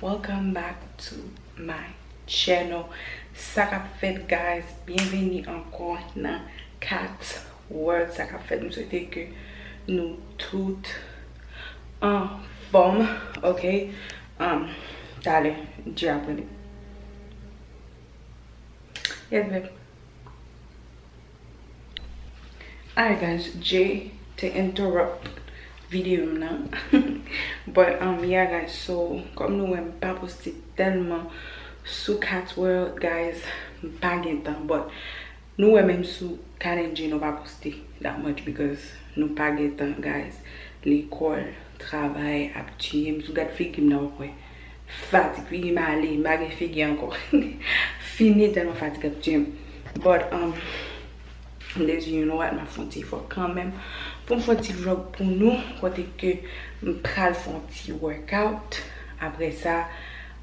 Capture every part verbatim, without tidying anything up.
Welcome back to my channel. Sa k ap fèt, guys? Byenveni ankò nan Kat World. Sa k ap fèt? M swete ke nou tout anfòm, ok? Um, talè, Jay ap rele. Yes, babe. Alright, guys, Jay te interrupt videyo m nan. But, um, yeah, guys, so, kòm nou wè, m pa poste tèlman sou Kat World, guys, m pa gen tan. But, nou wè, menm sou Kat and Jay, nou pa poste that much because nou pa gen tan, guys. Lekòl, travay ap tiye m. Si w gad figi m nan, w ap wè. Fatig, figi m ale, m pa gen figi ankò. Fini tèlman fatig ap tiye m. But, um, m te di, you know what, m ap fè yon ti efò kanmenm pou m fè yon ti vlog pou nou, kote ke m pral fè yon ti workout. Apre sa,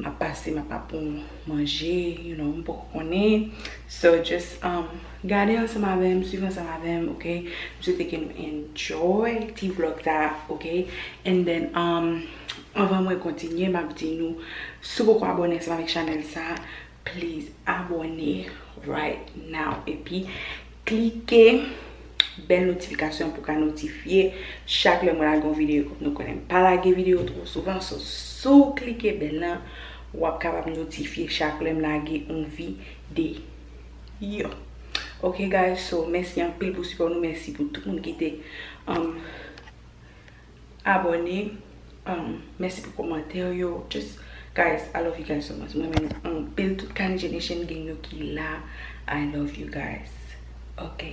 m ap pase, m ap ap pran manje, you know, m poko konnen. So, just, um, gade ansanm avè m, swiv ansanm avè m, ok? M swete ke nou enjoy ti vlog sa, ok? And then, um, anvan mwen kontinye, m ap di nou, si w poko abòne ansanm avèk chanèl sa, please abòne right now. Epi, klike bèl notifikasyon pou ka notifye chak lè mwen lage yon videyo. Kòm nou konnen, m pa lage videyo twò souvan, so, si w klike bèl lan, w ap kapab notifye chak lè m lage yon videyo. Ok, guys, so, mèsi anpil pou sipò nou, mèsi pou tout moun ki te, um, abòne. Um, mèsi pou kòmantè yo. Just, guys, I love you guys so much. Mwen renmen nou anpil, tout Kanijè Nation gang yo ki la. I love you guys. Ok.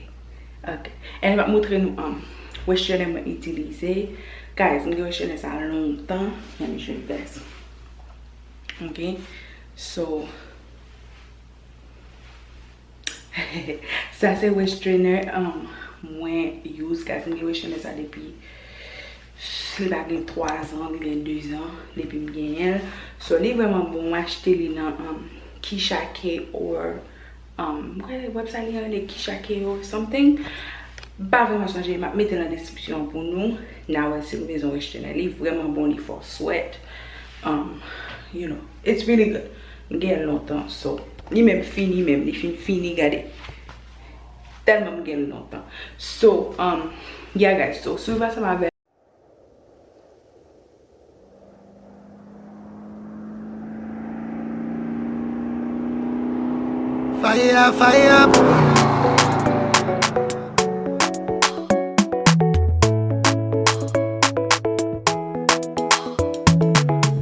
Ok. And m ap montre nou, um, questionnaire mwen itilize. Guys, m gen questionnaire sa lontan. Let me show you guys. Ok. So, sa se waist trainer, um, mwen use, guys. M gen waist trainer sa depi, li pa gen twa zan, li gen de zan depi m genyen l. So, li vrèman bon. Mwen achte li nan, um, Keisha K or, um, m kwè website li rele Keisha K or something. M pa vrèman sonje, m ap mete l nan deskripsyon an pou nou. N a wè si nou bezwen waist trainer. Li vrèman bon, li fè w sweat. Um, you know, it's really good. M gen l lontan, so, li menm fini menm, li fin fini, gade. Tèlman m gen l lontan. So, um, yeah, guys, so, swiv ansanm avè. Fire, fire.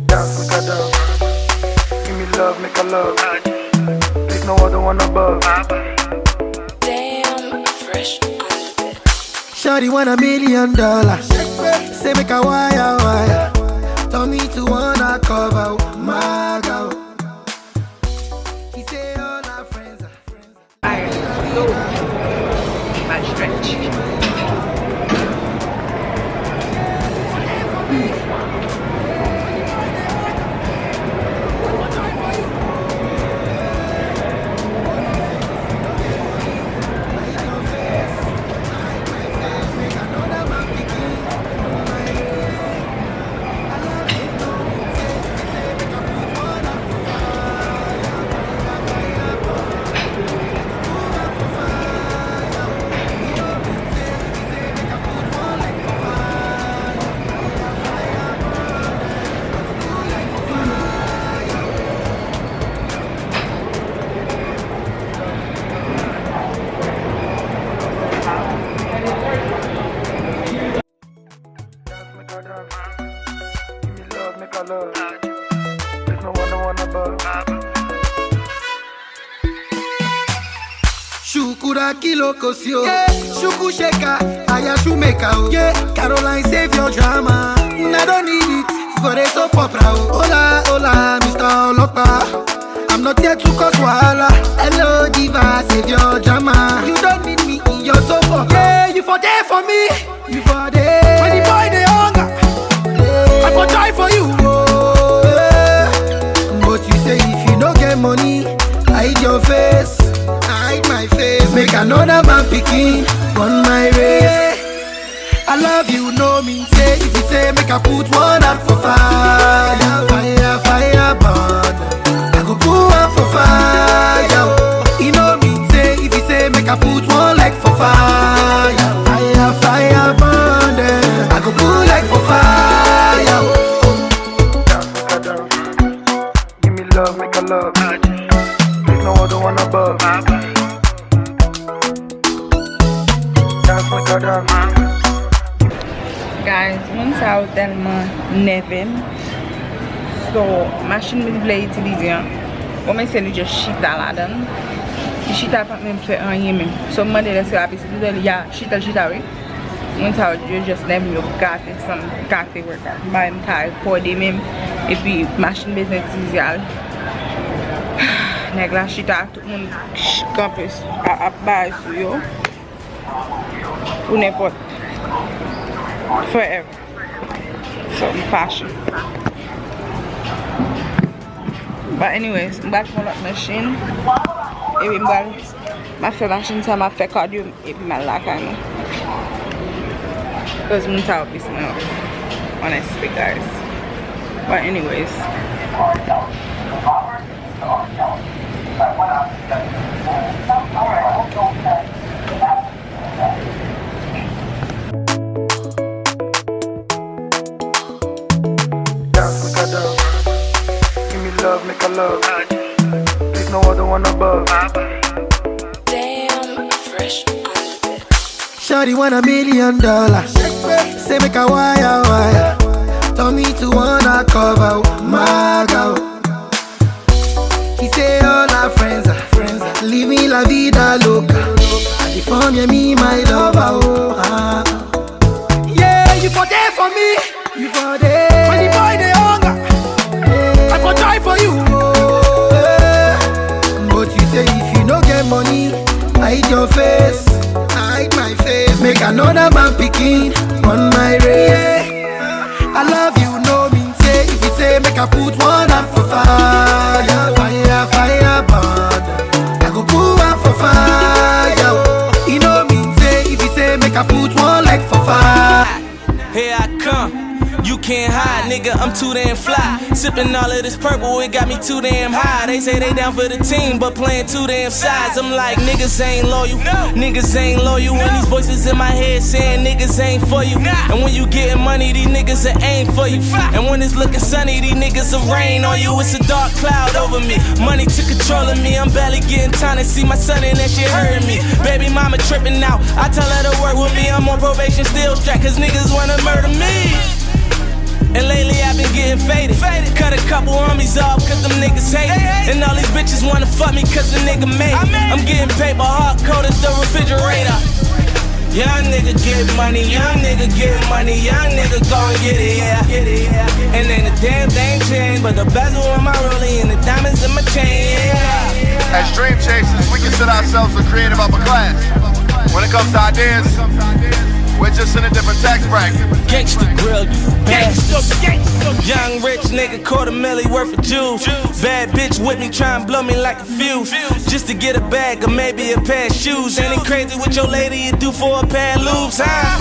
Dance, make a dance. Give me love, make a love. There's no other one above. Damn, fresh on the beat. Shawty want a million dollar. Say make a wire, wire. Turn me to one cover, my girl. She say all her friends are friends. Alright, so, mal stretch. Dance, make a dance. Give me love, make a love. There's no one, no one above. Shukura kilokosio. Yeah, shukusheka, aya shumeka o. Yeah, Caroline, save your drama. I don't need it for the soap opera o. Hola, hola, Mister Olopa. I'm not here to cause wahala. Hello, diva, save your drama. You don't need me in your soap opera. Yeah, you for there for me. You for there. When the boy dey hunger, I for die for you. Oh, eh. But you say if you no get money, hide your face. Hide my face. Make another man pikin run my race. I love you no mean say if you say make I put one out for fire, fire, fire burn. I go put one for fire. E no mean say if you say make I put one leg for fire, fire, fire burn. I go put leg for fire. Give me love, make a love. There's no other one above. Dance, make a dance. Guys, moun sa yo tèlman nève m. So, machin li vle itilize an, ou mwen se li just chita ladan l. Li chita pa menm fè anyen menm. So, m mande l èske l ap itilize l, ya, chita l chita wi. Moun sa yo, yo just nève m, yo gate san m gate workout. M pa menm ka rekòde menm. Epi machin bezwen itilize al. Nèg la chita, tout moun kanpe ap, ap bay sou yo. Pou nenpòt. Forever. So, m fache. But anyways, m pral pran lòt machin. Epi m pral, m ap fè machin sa, m ap fè cardio, epi m al lakay mwen. Cause moun sa yo piss me off. Honestly, guys. But anyways. Dance, make a dance. Give me love, make a love. There's no other one above. Damn, fresh on the beat. Shawty want a million dollars. Say make a wire wire. Turn me to undercover maga. She say all her friends are, friends are living la vida loca. I dey form yeah, me my lover, oh, ah. Yeah, you for there for me. You for there. When the boy dey hunger, I for die for you, oh, yeah. But you say if you no get money, hide your face. Hide my face. Make another man picking on my race. I love you, no mean say if you say make I put one hand for fire, fire, fire burn. I go put one for fire. E no mean say if you say make I put one leg for fire. Here I come. You can't hide, nigga, I'm too damn fly. Sipping all of this purple, it got me too damn high. They say they down for the team, but playing two damn sides. I'm like, niggas ain't loyal. Niggas ain't loyal. When these voices in my head saying niggas ain't for you. And when you getting money, these niggas are aim for you. And when it's looking sunny, these niggas will rain on you. It's a dark cloud over me. Money took control of me. I'm barely getting time to see my son, and that shit hurting me. Baby mama tripping out. I tell her to work with me. I'm on probation, still strapped, cause niggas wanna murder me. And lately I've been getting faded. Cut a couple homies off cause them niggas hate. And all these bitches wanna fuck me cause a nigga made. I'm getting paper hard cold as the refrigerator. Young nigga get money, young nigga get money, young nigga gon' get it, yeah. And ain't a damn thing changed but the bezel on my rollie and the diamonds in my chain, yeah. As dream chasers, we consider ourselves the creative upper class. When it comes to ideas, we're just in a different tax bracket. Gangsta grill, you bastard. Young rich nigga, quarter milli worth of juice. Bad bitch with me, tryna blow me like a fuse. Just to get a bag or maybe a pair of shoes. Ain't it crazy what your lady you do for a pair of lubes, huh?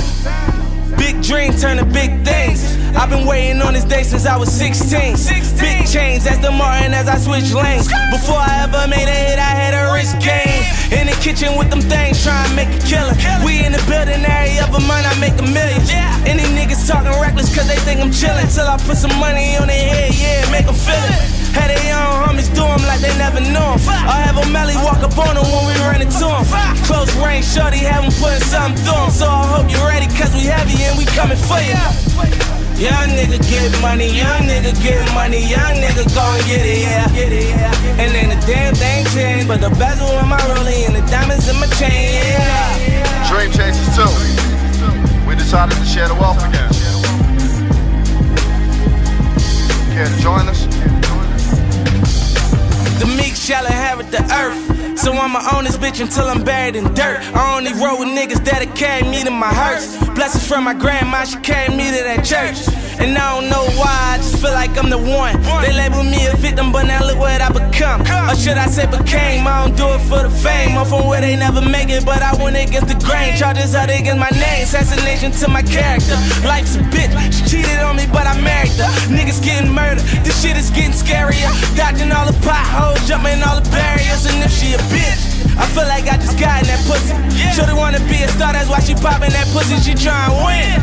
Big dreams turn to big things. I've been waiting on this day since I was sixteen. Big change, that's the Martin as I switch lanes. Before I ever made a hit, I had a wrist game. In the kitchen with them things, tryna make a killing. We in the building, every other month I make a million. Any niggas talking reckless cause they think I'm chillin'. Till I put some money on their head, yeah, make 'em feel it. Had they own homies do 'em like they never knew 'em. I have a Melly walk up on 'em when we run into 'em. Close range, shorty, have 'em putting something through 'em. So I hope you ready cause we heavy and we coming for you. Young nigga get money, young nigga get money, young nigga gon' get it, yeah. And ain't a damn thing changed but the bezel on my rollie and the diamonds in my chain, yeah. Dream Chasers two. We decided to share the wealth again. Care to join us? The meek shall inherit the earth. So I'ma own this bitch until I'm buried in dirt. I only roll with niggas that'll carry me to my hearse. Blessings from my grandma, she carried me to that church. And I don't know why, I just feel like I'm the one. They label me a victim, but now look what I become. Or should I say became? I don't do it for the fame. I'm from where they never make it, but I went against the grain. Charges out against my name, assassination to my character. Life's a bitch, she cheated on me, but I married her. Niggas getting murdered, this shit is getting scarier. Dodging all the potholes, jumping all the barriers. And if she a bitch, I feel like I just got in that pussy. Shorty wanna be a star, that's why she popping that pussy, she tryna win.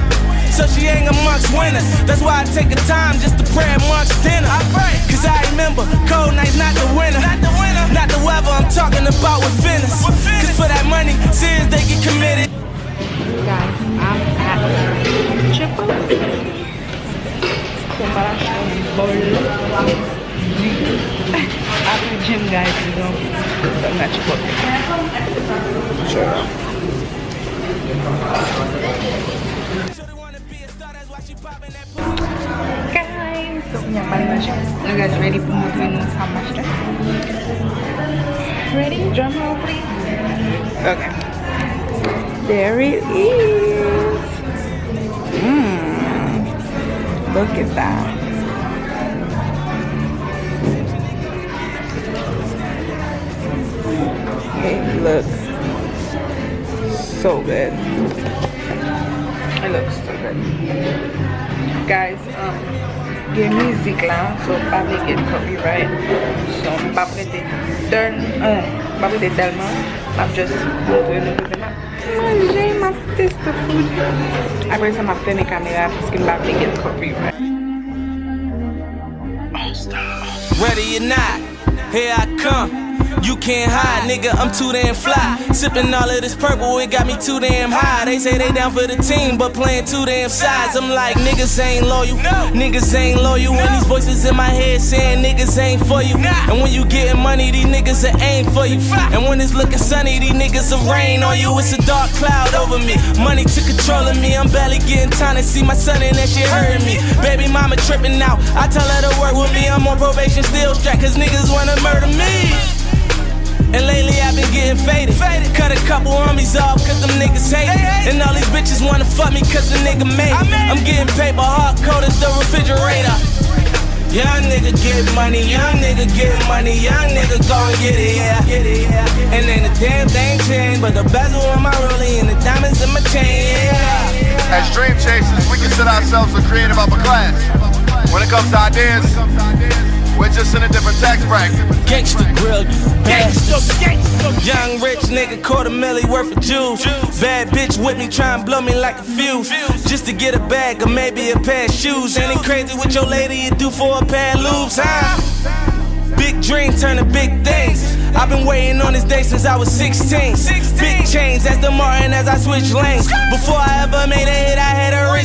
So she hang amongst winners. That's why I take the time just to pray amongst dinner. I pray. Cause I remember cold nights, not the winter. Not the winter. Not the weather, I'm talking about with feelings. Cause for that money, sins they get committed. Guys, I'm at Chipotle. So, m pral achte yon bòl. After gym, guys, we gonna go to Chipotle. Guys, so, kounye a m pral manje. You guys ready pou m montre nou sa m achte? Ready? Drum roll, please. Okay. There it is. Mm. Look at that. It looks so good. It looks so good. Guys, um, gen mizik la, so pa vle gen copyright. So, m p ap rete tèl, uh, m p ap rete tèlman. M ap just montre nou kote m ap manje, m ap teste food. Apre sa, m ap fèmen kamera paske m pa vle gen copyright. Ready or not, here I come. You can't hide, nigga, I'm too damn fly. Sipping all of this purple, it got me too damn high. They say they down for the team, but playing too damn sides. I'm like, niggas ain't loyal, niggas ain't loyal. And these voices in my head saying niggas ain't for you. And when you getting money, these niggas are aim for you. And when it's looking sunny, these niggas are rain on you. It's a dark cloud over me. Money took control of me. I'm barely getting time to see my son, and that shit hurting me. Baby mama tripping out. I tell her to work with me. I'm on probation, still strapped, cause niggas wanna murder me. And lately I've been getting faded. Cut a couple homies off cause them niggas hate it. And all these bitches wanna fuck me cause the nigga made it. I'm getting paper hard cold as the refrigerator. Young nigga get money, young nigga get money, young nigga gon' get it, yeah. And ain't a damn thing changed but the bezel on my rollie and the diamonds in my chain, yeah. As dream chasers, we consider ourselves a creative upper class. When it comes to ideas, we're just in a different tax bracket. Gangsta grill you, bastards. Young rich nigga, quarter milli worth of juice. Bad bitch with me, tryna blow me like a fuse. Just to get a bag or maybe a pair of shoes. Ain't it crazy what your lady would do for a pair of lubes, huh? Big dreams turn to big things. I've been waiting on this day since I was sixteen. Big chains, Aston Martin as I switch lanes. Before I ever made a hit, I